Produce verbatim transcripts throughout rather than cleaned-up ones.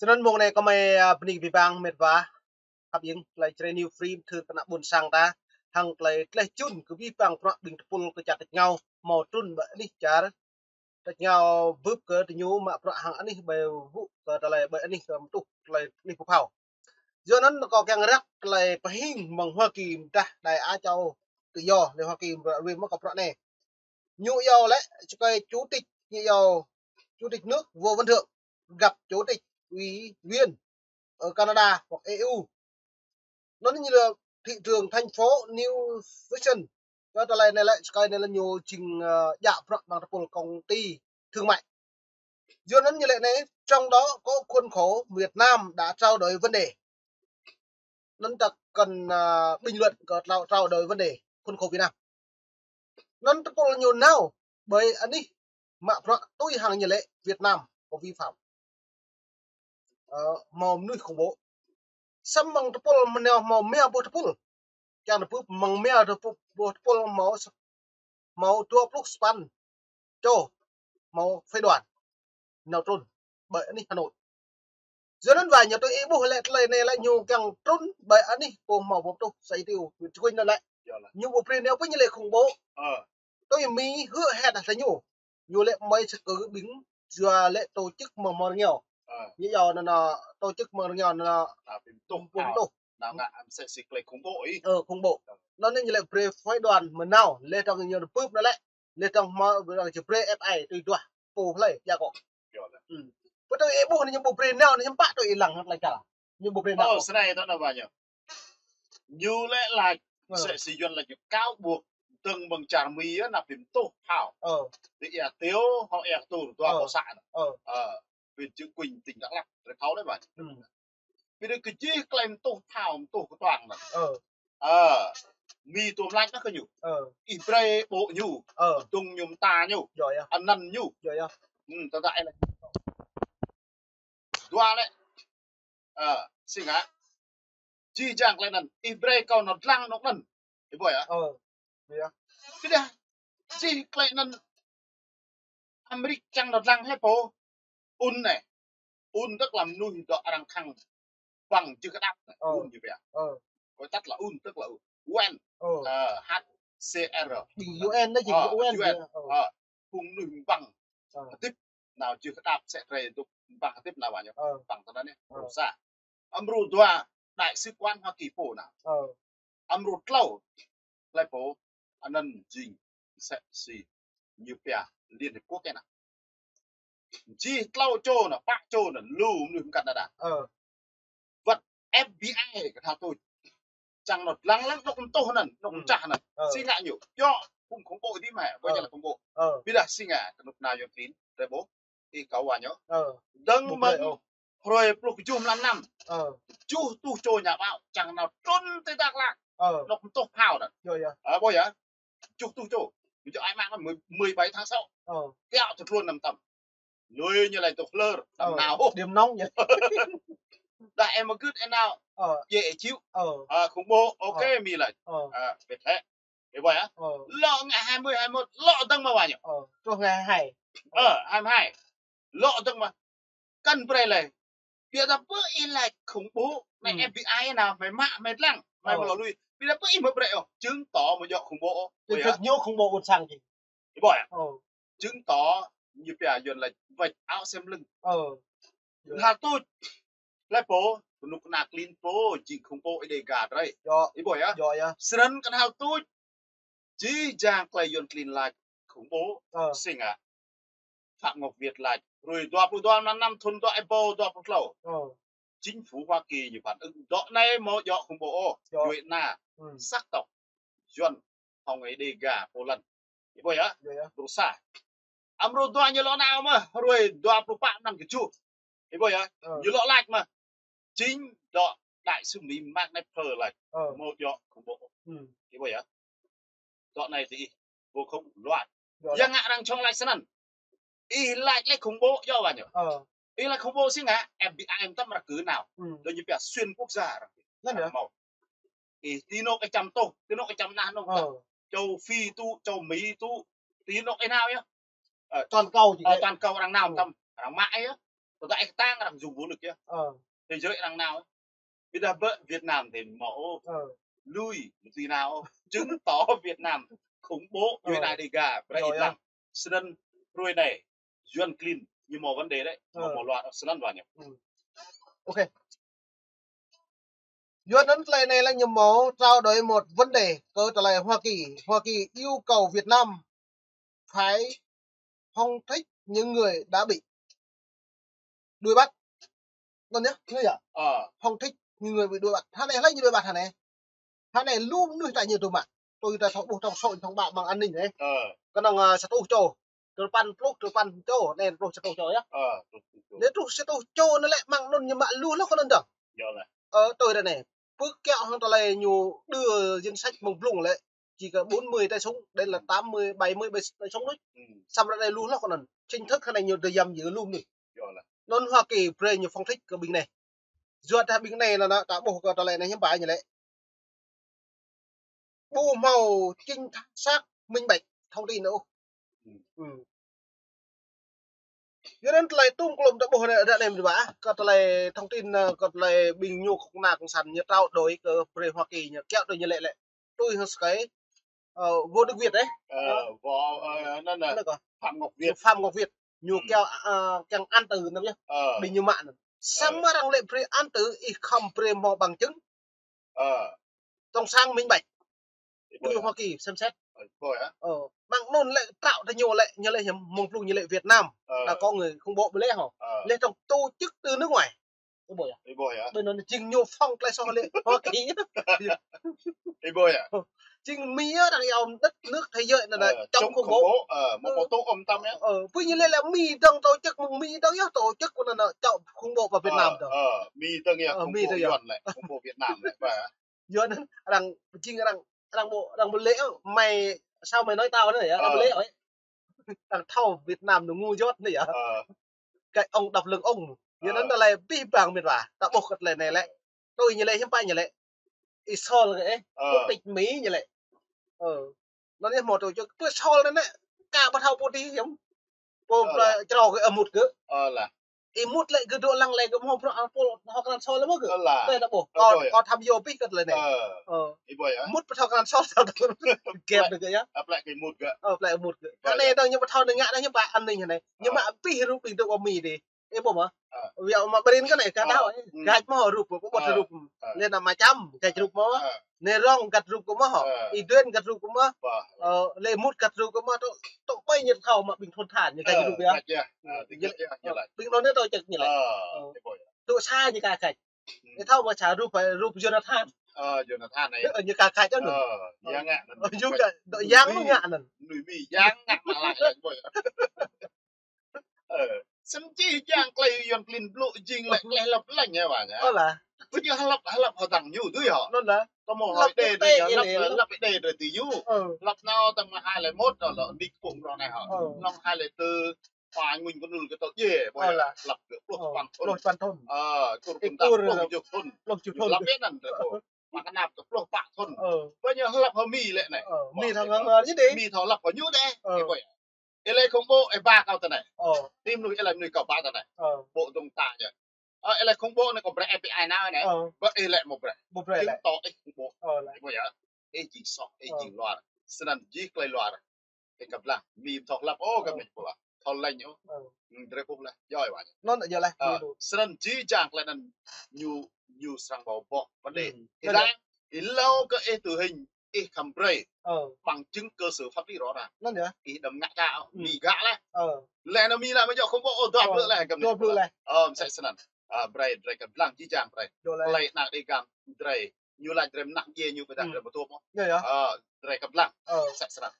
Snăn mông anai kơmơi, a, bơni kơ abih bang met wa khăp hing tơlơi Jrai New Free, thư kơ ană ƀuôn sang ta, hăng tơlơi tlaih čun kơ abih bang bruă ƀing tơpul kơ čar tač rơngiao hmâo trŭn ƀơi anih čar tač rơngiao bưp kơ diñu mă bruă hăng anih ƀơi wŭ kơ tơlơi ƀơi anih kơ mtuh tơlơi anih pơphao. Yua anăn kâo kiăng răk tơlơi pơhing mơ̆ng Hoa Kỳ mơdah Đại Á Châu Tự Do lĕ Hoa Kỳ mơ̆ng rui mơ̆ng kơ bruă anai. Ñu iâu lĕ čơkơi chủ tịch, ñu iâu chủ tịch nước Võ Văn Thưởng gặp chủ tịch ủy viên ở Canada hoặc E U. Anăn ñu lĕ thị trưởng thành phố New Vision. Kơ tơlơi anai lĕ čơkơi anai lĕ ñu jing, ơ, djă bruă mơ̆ng tơpul công ty thương mại. Yua anăn ñu lĕ anai, trong đó có khuôn khổ Việt Nam đã trao đổi vấn đề. Anăn ta kăn, ơ, bình luận kơ trao, trao đổi vấn đề khuôn khổ Việt Nam. Anăn tơpul ñu nao ƀơi anih mă bruă tui hăng ñu lĕ Việt Nam có vi phạm, ơ, hmâo mnuih khủng bố. Samơ̆ mơ̆ng tơpul mơnao hmâo mia boh tơpul. Kiăng tơpul mơ̆ng mia boh tơpul hmâo s-, hmâo dua pluh sapăn čô hmâo phái đoàn nao trŭn ƀơi anih Hà Nội. Yua anăn wa ñu tui ih ƀuh lĕ tơlơi anai lĕ ñu kiăng trŭn ƀơi anih pô hmâo boh tuh sa i tiu Nguyễn Chí Quỳnh anăn lĕ. Ñu ƀu brei nao pơ ñu lĕ khủng bố. Tui Mi hư̆ hĕt hă ñu. Ñu lĕ mơi sa kơ ƀing yua lĕ tổ chức mơ̆ng hmâo rơngiao. Ñu iâu anăn, ơ, tổ chức mơ̆ng rơngiao anăn, ơ, boh tuh. Nao ngă msĕ si tơlơi khủng bố ih. Ơ, khủng bố. Anăn ñu lĕ brei phái đoàn mơnao, lĕ dơ̆ng ñu bưp anăn lĕ. Lĕ dơ̆ng hmâo, lĕ dơ̆ng či brei ép ai tui duah pô hlơi, ya kơ. Pơtui ih ƀuh anăn ñu ƀu brei nao, anăn ñu pă tui ih lăng hăng tơlơi čar. Ñu ƀu brei nao. Ơ, snei tơ anăn wa ñu. Ñu lĕ lač, msĕ si Yuăn lač ñu cáo buộc dơ̆ng mơ̆ng čar Mi anăn bi mtuh phao. Ơ. Ti Ea Tiêu, hŏ Ea Tur, dua pô să anăn. Ơ. Ơ, huyện Chư Kuin, tỉnh Đắk Lắk, drei thâo lĕ wa. Ƀiădah kơ jih klei mtuh phao, mtuh kơtuang anăn. Ơ. Ơ, Mi tuôm lač mă kơ ñu. Ơ. Ih brei ƀô̆ ñu. Ơ. Dŭng ñu mta ñu. Yơh, yơh. Anăn ñu. Yơh, yơh. Hm, tơdah ih lač. Dua lĕ. Ơ, si ngă. Jih jang klei anăn. Ih brei kâo nao dlăng anôk anăn. Ih ƀuh yơh. Ơ. Yơh. Ƀiădah. Jih klei anăn. Amêrik čang nao dlăng hlei pô. Un anei. Un tức là mnuih dŏ arăng khăng bằng jưh kơdăp anei. Ơ. Un jưh pia. Ơ. Gọi tắt là un tức là U N. Ơ. Ơ, H C R. Ƀing U N anăn jing Ơ, U N U N. Yơh. Ơ. Ơ. Phung mnuih bằng Ơ. Hơdip nao jưh kơdăp sĕ drei dôk bằng hơdip nao wa ñu. Ơ. Bằng tơ anăn anei. Ơ. Mrô sa. Mrô dua, đại sứ quán Hoa Kỳ pô nao. Ơ. Mrô tlâo, hlei pô, anăn jing msĕ si ñu pia Liên Hiệp Quốc anăn. Jih tlâo čô anăn, pă čô anăn, lu mnuih mkăn đa đa. Ơ. Wăt F B I kơ tha tuč. Čang nao dlăng lăng anôk mtuh anăn, anôk mčah anăn. Ơ. Si ngă ñu. Yơh, phung khủng bố dih mơ̆, ƀuh ñu lĕ khủng bố. Ơ. Ƀiădah si ngă, kơ anôk nao Yuăn klin, drei ƀuh. Ih kâo wa ñu. Ơ. Dơ̆ng mơ̆ng hrơi pluh kjuh mlan năm. Ơ. Kjuh tuh čô nhà báo čang nao trŭn ti Dak Lak. Ơ. Anôk mtuh phao anăn. Yơh, yơh. Ơ, ƀuh yơh. Kjuh tuh čô. Ƀiădah ai mă anăn mười, mười bảy tháng sáu. Ơ. Kiăo tơdruôn năm tăm. Lui ñu lač tŭ hlơr, năm nao. Điểm nóng ñu. Đa em mơgưt em nao. Ơ. Dễ chịu. Ơ. Ơ, khủng bố, ok, ơ, Mi lač. Ơ. Ơ, bĕ thĕ. Ih ƀuh yơh. Ơ. Lŏ ngă hai mươi hai mốt, lŏ dơ̆ng mơ̆ wa ñu. Ơ, truh ngă hai. Ơ, hai mươi hai. Lŏ dơ̆ng mơ̆. Kăn brei lĕ. Ƀiădah pơ ih lač khủng bố, mơi F B I nao, mơi mă, mơi dlăng, mơi mă lui. Ƀiădah pơ ih mơi brei ôh, chứng tỏ mơi djŏ khủng bố ôh. Ƀiădah ñu khủng bố ƀôn sang jing. Ih ƀuh yơh. Ơ. Chứng tỏ ñu pia Yuăn lač vạch áo xem lưng. Ơ. Hă tuč. Hlei pô, kơnuk kơna klin pô, jing khủng bố Ih Đêga drei. Yơh. Ih ƀuh yơh. Yơh, yơh. Snăn kăn hă tuč. Jih jang klei Yuăn klin lač khủng bố. Ơ. Si ngă. Phạm Ngọc Việt lač. Hrơi dua pluh dua mlan năm thŭn dua êbâo dua pluh tlâo. Ơ. Chính phủ Hoa Kỳ ñu phản ứng. Dŏ anei mơi djŏ khủng bố ôh. Yơh. Djuê ana. Sắc tộc. Yuăn. Hŏng Ih Đêga, Poland. Ih ƀuh yơh. Yơh, yơh. Mrô sa. Mrô dua ñu lŏ nao mơ̆, hrơi dua pluh pă mlan kjuh. Ih ƀuh yơh. Ơ. Ñu lŏ lač mơ̆. Chính dŏ đại sứ Mi Mark Knopfler lač. Ơ. Mơi djŏ khủng bố. Ih ƀuh yơh. Dŏ anei ti ih. Vô khủng loạn. Yơh, yơh. Yang ngă arăng čŏng lač snăn. Ih lač lĕ khủng bố, yơh wa ñu. Ơ. Ih lač khủng bố si ngă, F B I mtam arăng kơ nao. Dŏ ñu pia xuyên quốc gia arăng. Anăn yơh. Mâo. Ih ti anôk ih čăm tuh, ti anôk ih čăm nah anôk tuh. Ơ. Châu Phi tŭ, châu Mỹ tŭ, ti anôk ih nao yơh. Ơ, toàn cầu jing. Ơ, toàn cầu arăng nao mtam, arăng mă yơh. Tơdah ih kơtang arăng dùng vũ lực yơh. Thế giới arăng nao. Ƀiădah ƀơi Việt Nam thì mâo ôh. Lui, mơ̆ tui nao ôh. Chứng tỏ Việt Nam khủng bố, Yuan Đêga, brơi ih lăng. Snăn, hrơi anai, Yuan klin, ñu mâo vấn đề đấy. Mâo, mâo luar, snăn wa ñu. Ok. Yua anŭn tơlơi anai lĕ ñu mâo trao đổi một vấn đề kơ tơlơi Hoa Kỳ. Hoa Kỳ yêu cầu Việt Nam phải phóng thích những người đã bị đuổi bắt. Anŭn yơh, ñu yơh. Phóng thích những người bị đuổi bắt. Hơnai hlơi ñu đuổi bắt hơnai? Hơnai lu mơnuih ta ñu tŭ mă. Tui ta thâo ƀuh trong số thông báo mạng an ninh anai. Kơnơ̆ng, ơ, sa rơtuh čô. Tơl păn pluh, tơl păn čô, anai truh sa rơtuh čô yơh. Anai truh sa rơtuh čô anai lĕ mơ̆ng anŭn ñu mă lu hloh kơ anŭn dơ̆ng. Ơ, tui ră anai. Pơkiaŏ hăng tơlơi ñu đưa danh sách mơ̆ng blung lĕ. Chỉ có bốn mươi tay súng, đây là tám mươi, bảy mươi tay súng thôi. Samơ̆ ră anai lu hloh kơ anŭn. Chính thức hơnai ñu dơ̆ng yăm yơh lu mơnuih. Anŭn Hoa Kỳ brơi ñu phóng thích kơ ƀing anai. Yua dah ƀing anai anŭn, ta ƀuh kơ tơlơi anai hiư̆m pă ñu lĕ. Ƀu hmâo chính xác minh bạch thông tin ôh. Yua anŭn tơlơi tŭm klôm ta ƀuh ră anai mơ̆n wa, kơ tơlơi thông tin, ơ, kơ tơlơi ƀing ñu kơnuk kơna cộng sản ñu trao đổi kơ brơi Hoa Kỳ ñu kiaŏ tui ñu lĕ lĕ. Tui hăng sơkai, ơ, Vô Đức Việt đấy. Ơ, Vô, ơ, anŭn, anŭn kơ Phạm Ngọc Việt. Phạm Ngọc Việt. Ñu kiaŏ, ơ, kiăng án tử anŭn yơh. Ƀing ñu mă anŭn. Samơ̆ arăng lĕ brơi án tử ih khŏm brơi hmâo bằng chứng. Trong sáng minh bạch. Ih ƀuh yơh. Hoa Kỳ xem xét. Ih ƀuh yơh. Ơ, mơ̆ng anŭn lĕ trao tơ ñu lĕ, ñu lĕ hiư̆m mơ̆ng blung ñu lĕ Việt Nam đã có người khủng bố ƀơi lĕ hŏ. Lĕ trong tổ chức từ nước ngoài. Ih ƀuh yơh. Ih ƀuh yơh. Ƀơi anŭn jing ñu phŏng tơlơi soh lĕ Hoa Kỳ. Ih ƀuh yơh. Jing Mi yơh đang yom đất nước thế giới anŭn là chống khủng bố. Ơ, mơ̆ mơ̆ tŭ ôm tăm yơh. Ơ, ƀơi ñu lĕ lĕ Mi dơ̆ng tổ chức mơ̆ng Mi dơ̆ng yơh tổ chức anŭn là chống khủng bố pơ Việt Nam dơ̆ng. Ơ, Mi dơ̆ng yơh, khủng bố Yuan lĕ, khủng bố Việt Nam lĕ. Yua anŭn arăng jing arăng, arăng ƀu, arăng ƀu lĕ, mày sao mày nói tao anŭn yơh, arăng ƀu lĕ ôh. Arăng thâo Việt Nam anŭn ngu djơ̆ anŭn yơh. Cái ông đập lưng ông. Yua anŭn tơlơi abih bang mĭt wa. Ta ƀuh kơ tơlơi anai lĕ. Tui ñu lĕ hiư̆m pă ñu lĕ. Ih Sol kơ ih. Quốc tịch Mỹ ñu lĕ. Ơ. Anŭn yơh mơ̆ tui čơk. Pơ Sol anŭn lĕ. Ka ƀu thâo pô tih hiư̆m. Pô pla črâo kơ ih mŭt kơ. Ih mŭt lĕ kơ dŏ lăng lĕ kơ mơ̆ bruă pô thâo krăn Sol lĕ mơ̆ kơ. Tui ta ƀuh. Kâo, kâo tham yo abih kơ tơlơi anai. Ơ. Ih ƀuh yơh. Mŭt pơ thâo krăn Sol ta ƀuh. Gep kơ yơh. Aplek kơ ih mŭt kơ. Ơ, aplek ih mŭt kơ. Kơ anai dơ̆ng ñu ƀu thâo anai ngă anai ñu pă anai anai. Ñu mă abih rup ƀing dŏ pơ Mi dih. Ih ƀuh mơ̆. Wia mă ƀrin kơ anai kơ thâo. Gach mơ̆ rup kơ ƀuh rup. Lĕ anăm mă čăm, gach rup mơ̆. Anai rŏng gach rup kơ mơ̆ hŏ. Ih Duen gach rup kơ mơ̆. Ơ, lĕ mŭt gach rup kơ mơ̆ tŭ, tŭ pơi ñu thâo mă ƀing thôn than ñu gach rup yơh. Ƀing anŭn anai tui čơk ñu lĕ. Tŭ sa ñu ka gach. Ih thâo mơ̆ sa rup, rup Jonathan. Ơ, Jonathan anai. Ơ, ñu ka gach anŭn. Ơ, ñu ngă anŭn. Ơ, ñu ngă, dŏ yang ñu ngă anŭn. Mơnuih Mi yang ngă mă lăi lĕ ƀuh yơh. Ơ, snăn čih jang tơlơi Yuan klin blŭ jing lĕ tơlơi hlăp lĕ ñu wa ñu. Ơ lah. Ƀu ñu hlăp, hlăp hơdăng ñu tui hŏ. Anŭn lah. Tơ mơ̆ hlăp hoi đe tui ñu, hlăp, hlăp đe tui ñu. Hlăp nao tơ̆ng mơ̆ng hai lĕ mŭt tơ lŏ nik kung rŏ anai hŏ. Nŏng hai lĕ tơ Pă Nguyễn Văn Linh kơ tơl djai, ƀuh yơh. Hlăp kơ pluh păn thŭn. Pluh păn thŭn. Ơ, kur kơ pluh juh thŭn. Pluh juh thŭn. Hlăp yơh anŭn tơ ƀuh. Mă kơnap kơ pluh pă thŭn. Ƀu ñu hlăp hơ Mi lĕ anai. Mi thâo ngă ngă ñu dih. Mi thâo hlăp hơ ñu dih. Ih ƀuh yơh. Ih lĕ khủng bố, ih ba kâo tơ anai. Tui mơnuih ih lĕ mơnuih kâo ba tơ anai. Bộ dŏng ta yơh. Ơ, ih lĕ khủng bố anai kâo brơi FBI nao anai. Ƀơi ih lĕ mơ̆ brơi. Ƀu brơi lĕ. Chứng tỏ ih khủng bố. Ih ƀuh yơh. Ih jing soh, ih jing luar. Snăn jih tơlơi luar. Ih kăp lăng, Mi thâo hlăp, ơ, kăp Mi pô lah. Thâo lĕ ñu. Drơi ƀuh lah, yơh wa. Anŭn yơh lah. Snăn jih jang tơlơi anŭn ñu, ñu srăng ƀuh ƀuh. Pơdai. Ih lăng, ih lâo kơ ih tơ hĭn. Ih khŏm brơi bằng chứng cơ sở pháp lý rõ ràng. Anŭn yơh. Ih đăm ngă kơ Mi gă leh. Leh anŭn Mi leh mơ̆ jŏk khủng bố, ơ, dua blư̆ leh kơ Mi. Dua blư̆ leh. Ơ, msĕ snăn. Ơ, brơi, drơi kăp lăng jih jang brơi. Leh anăn ih găm drơi. Ñu laĭ drơi mơnă djai ñu ƀiădah drơi ƀu tŭ mơ̆. Ơ, drơi kăp lăng. Msĕ snăn.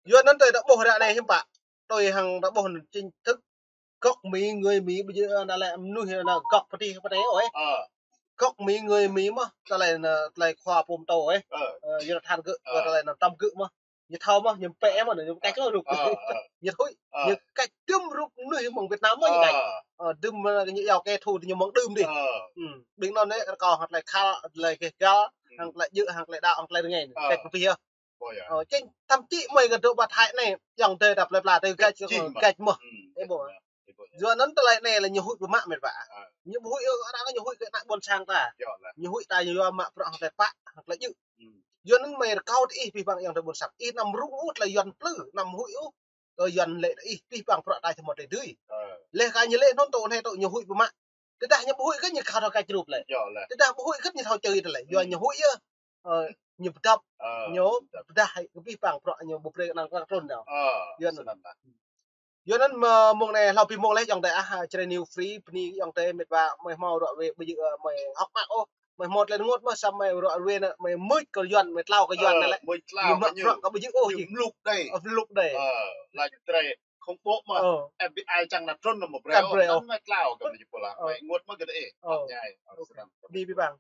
Yua anŭn tui ta ƀuh ră anai hiư̆m pă. Tui hăng ta ƀuh chính thức gốc Mỹ, người Mỹ, ƀu djơ̆ anăn lĕ mơnuih anăn gốc pơtih pơtih ôh. Gốc Mỹ, người Mỹ mơ̆, tơlơi anăn, tơlơi khua pô mtô ôh. Ơ, Jonathan gơ̆, tơlơi anăn Trump gơ̆ mơ̆. Ñu thâo mơ̆, ñu pĕ mơ̆, ñu pĕ kơ rup. Ñu thui, ñu gach dŭm rup mơnuih mơ̆ng Việt Nam mơ̆ ñu gach. Ơ, dŭm, ơ, ñu yua kơ thu ñu mơ̆ng đưm dih. Ƀing anŭn anai, kâo hơt tơlơi khăl, tơlơi keh gal, hăng tơlơi djơ̆, hăng tơlơi đaŏ, hăng tơlơi rơngai. Gach pơtih yơh. Ơ, chính thậm chí mơi kơ dŏ ƀă Thái anai, yŏng tơ đăp lĕ pla tơ gach, gach mơ̆. Ih ƀuh. Yua anŭn tơlơi anai lĕ ñu huĭ pơmă mĕt wa. Ñu ƀu huĭ ôh, arăng ñu huĭ kơ ană ƀôn sang ta. Ñu huĭ ta ñu yua mă bruă hăng tơlơi pă, hăng tơlơi djơ̆. Yua anŭn mơi rơkâo tơ ih abih bang ayŏng adơi ƀôn sang. Ih anăm rŭng ôh tơlơi Yuan plư, anăm huĭ ôh. Kơ Yuan lĕ tơ ih abih bang bruă ta či hmâo tơlơi dưi. Laih kơ ñu lĕ anŭn tŭ anai tŭ ñu huĭ pơmă. Tơdah ñu ƀu huĭ kơ ñu khă thâo kơ črup lĕ. Tơdah ƀu huĭ kơ ñu thâo čư̆ tơlơi. Yua ñu huĭ yơh. Ơ, ñu pơdăp. Ñu pơdah hĭ kơ abih bang bruă ñu ƀu brơi kơ anăn kơ trŭn đao. Yua anŭn. Yua anŭn mơ̆ng anai hlâo pi mông lĕ ayŏng adơi ah, Jrai New Free, bơni ayŏng adơi mĕt wa, mơi hmâo ră ruai ƀu djơ̆, mơi hơ̆k mơak ôh, mơi hmâo tơlơi rơngot mơ̆, samơ̆ mơi ră ruai anŭn, mơi mưč kơ Yuan, mơi tlao kơ Yuan anŭn lĕ. Mơi tlao kơ ñu. Bruă kơ ƀu djơ̆ ôh ñu. Mluk đơi. Ơ, mluk đơi. Ơ, laĭ Jrai khŏng ƀô̆ mơ̆. Ơ. F B I čang nă trŭn anŭn mơi brơi. Kan brơi ôh. Anŭn mơi tlao kơ ñu pơla. Ơ. Mơi rơngot mơ̆ kơ đơi. Ơ. Ñai. Ơ, sơnăm. Bơni abih bang.